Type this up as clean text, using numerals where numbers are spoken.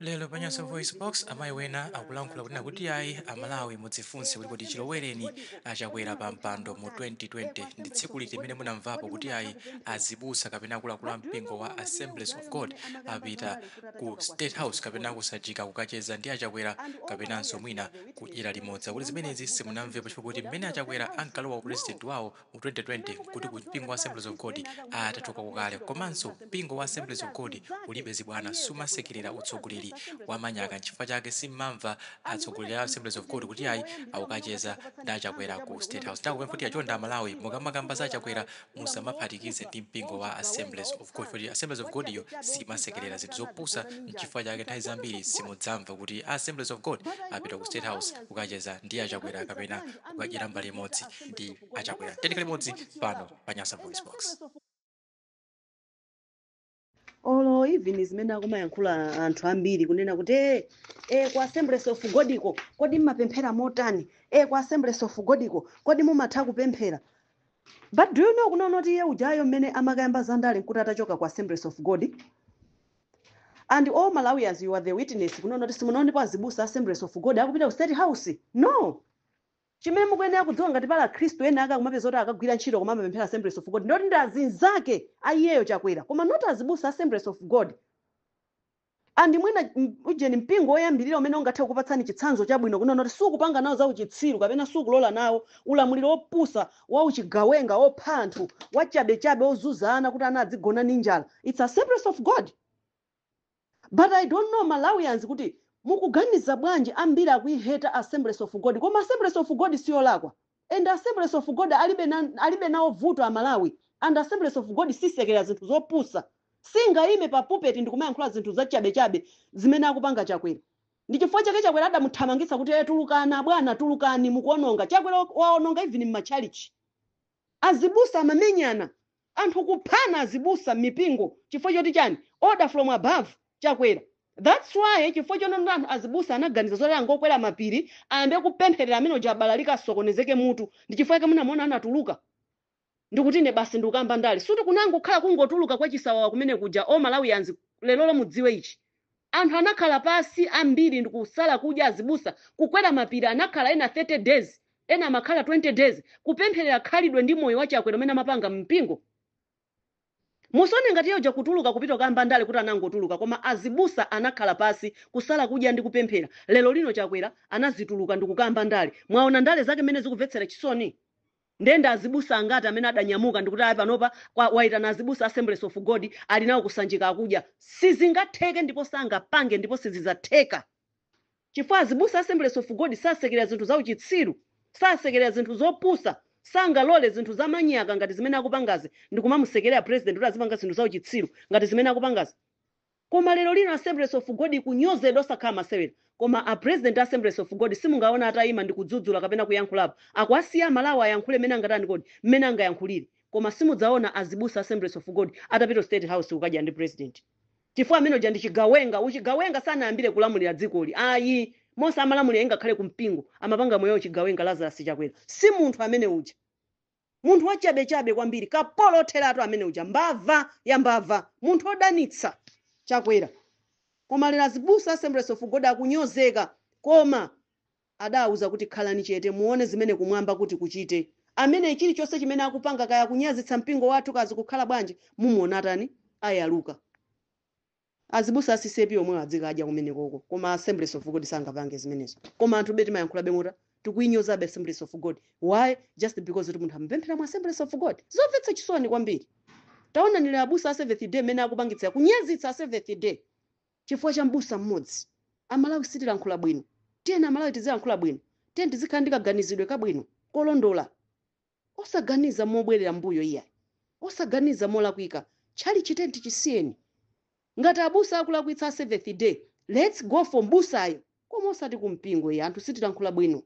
Lero pa Nyasa VoiceBox, amayi wena akulankhula kunena kuti ayi, Amalawi, mudzifunse kuti kodi chilowereni aChakwera pa mpando mu 2020, ndi tsiku liti limene munamvapo kuti ayi, azibusa kapena akuluakulu a mpingo wa Assemblies of God apita ku State House kapena kuSanjika kukacheza ndi aChakwera kapenanso mwina kudyera limodzi? Kuti zimenezi simunamvepo, chifukwa kuti mmene aChakwera ankalowa upresident wawo mu 2020, kuti ku mpingo wa Assemblies of God atachoka kale. Komanso mpingo wa Assemblies of God ulibe zibwana, sumasekerera utsogoleri wa manyaka. Nchifukwa chake simmamva atsogoleri a Assemblies of God kuti ayi, akukacheza ndi aChakwera ku State House. Ndakupempha kuti achonde Amalawi, mukamakamba za aChakwera musamaphatikize ndi mpingo wa Assemblies of God, kuti Assemblies of God iyo simasekerera zinthu zopusa. Nchifukwa chake nthawi zambiri simudzamva kuti Assemblies of God apita ku State House kukacheza ndi aChakwera kapena kukadyera mbali imodzi ndi aChakwera. Tiyeni limodzi pano pa Nyasa Voice Box. Olo even zimene akumayankhula anthu ambiri kunena kuti ku Assemblies of God iko kodi mmapemphera motani? Ku Assemblies of God iko kodi mumatha kupemphera? But do you know kunaona kuti iye ujayo mmene amakayamba zandale nkuti atachoka ku Assemblies of God? And all Malawians, you are the witness kunaona kuti simunaonepo azibusa Assemblies of God akupita ku State House, no. Chimene mukuyenera kudziwa, ngati pala Akhristu ena ake akumapeza kuti akagwira ntchito koma amapemphera Assemblies of God, ndoti ndi azinzake aiyeyo Chakwera, koma not azibusa Assemblies of God. And mwina ujeni mpingo woyambirira umene ungathe kukupatsani chitsanzo chabwino kunaona kuti sukupanga nawo za uchitsiru kapena sukulola nawo ulamuliro wopusa wa uchigawenga, wopha anthu, wachabechabe, ozunza ana kuti ana adzigona ndi njala, it's Assemblies of God. But I don't know Malawians kuti mukuganiza bwanji. Ambiri akuihate Assemblies of God, koma Assemblies of God siyolakwa, and Assemblies of God alibe nawo vuto Amalawi. And Assemblies of God sisekera zinthu zopusa, singayime pa pulpit ndikumayankhula zinthu zachabechabe zimene akupanga Chakwera. Ndi chifukwa chake Chakwera adamuthamangitsa kuti, "Eh, tulukani bwana, tulukani, mukuononga." Chakwera waononga even m'matchalichi. Azibusa amamenyana, anthu kuphana, azibusa m'mipingo, chifukwa choti chani? Order from above, Chakwera. That's why, chifukwa chonena anthu azibusa anaganiza zoti angokwera mapiri, ayambe kupempherera amene uja abalalika, asokonezeke mutu. Ndi chifukwa chake munamuona anatuluka ndikuti ine basi ndikukamba ndale. Suti kunangokhala kungotuluka kwa chisawawa kumene kuja. O Malawians, lero mudziwe ichi: anthu anakhala pasi ambiri ndikusala kudya, azibusa kukwera mapiri, anakhala ena 30 days, ena amakhala 20 days, kupempherera khalidwe ndi moyo wa Chakwera umene amapanga mpingo. Musone ngati yoja kutuluka kupita kukamba ndale kuti anangotuluka, koma azibusa anakhala pasi kusala kudya ndi kupemphera. Lero lino Chakwera anazituluka ndi kukamba ndale. Mwaona ndale zake mmene zikumvetsera chisoni? Ndende azibusa angati amene adanyamuka ndikuti ayi, panopa waitana azibusa Assemblies of God, ali nawo kuSanjika akudya? Sizingatheke, ndipo sangapange, ndipo sizidzatheka, chifukwa azibusa Assemblies of God sasekerera zinthu za uchitsiru, sasekerera zinthu zopusa, sangalole zinthu zamanyaka ngati zimene akupangazi ndikumamusekerera president kuti azipanga zinthu za uchitsiru ngati zimene akupangazi. Koma lero lino Assemblies of God kunyozedwa osakhala masewera, koma a president Assemblies of God simungaona atayima ndi kudzudzula kapena kuyankhulapo. Akuasiya Amalawi ayankhule mmene angatani kodi, mmene angayankhulire, koma simudzaona azibusa Assemblies of God atapita ku State House kukadya ndi president, chifukwa amene uja ndi chigawenga. Uchigawenga sanayambire kulamulira dzikoli, ayi. Monse amalamulira, ingakhale kumpingo, amapanga moyo chigawenga. Lazarus Chakwera si munthu amene uja, munthu wachabechabe kwambiri, kapolo otheratu amene uja, mbava ya mbava, munthu odanitsa Chakwera. Koma lero azibusa Assemblies of God akunyozeka, koma adawuza kuti khalani chete, muone zimene kumwamba kuti kuchite. Amene chilichonse chimene akupanga, kaya kunyazitsa mpingo wathu, kazi kukhala bwanji, mumuona atani, ayaluka. Azibusa a CCAP omwe adzikadya kumenekoko, koma Assemblies of God sangapange zimenezo. Koma anthu beti mayankhula bemota tikuyinyozabe Assemblies of God. Why? Just because kuti munthu amapemphera mu Assemblies of God. Zomvetsa chisoni kwambiri. Taona nile abusa a Seventh Day mmene akupangitsira kunyazitsa a Seventh Day chifukwa cha mbusa mmodzi. Amalawi sitilankhula bwino. Tiyeni Amalawi tizilankhula bwino, tiyeni tizikhala ndi kaganizidwe kabwino kolondola, osaganiza mobwerera mbuyo iyayi, osaganiza molakwika. Tchalichi tenti chisiyeni. Ngati abusa akulakwitsa a Seventh Day, let's go for mbusayo, koma osati kumpingo iye. Anthu sitilankhula bwino.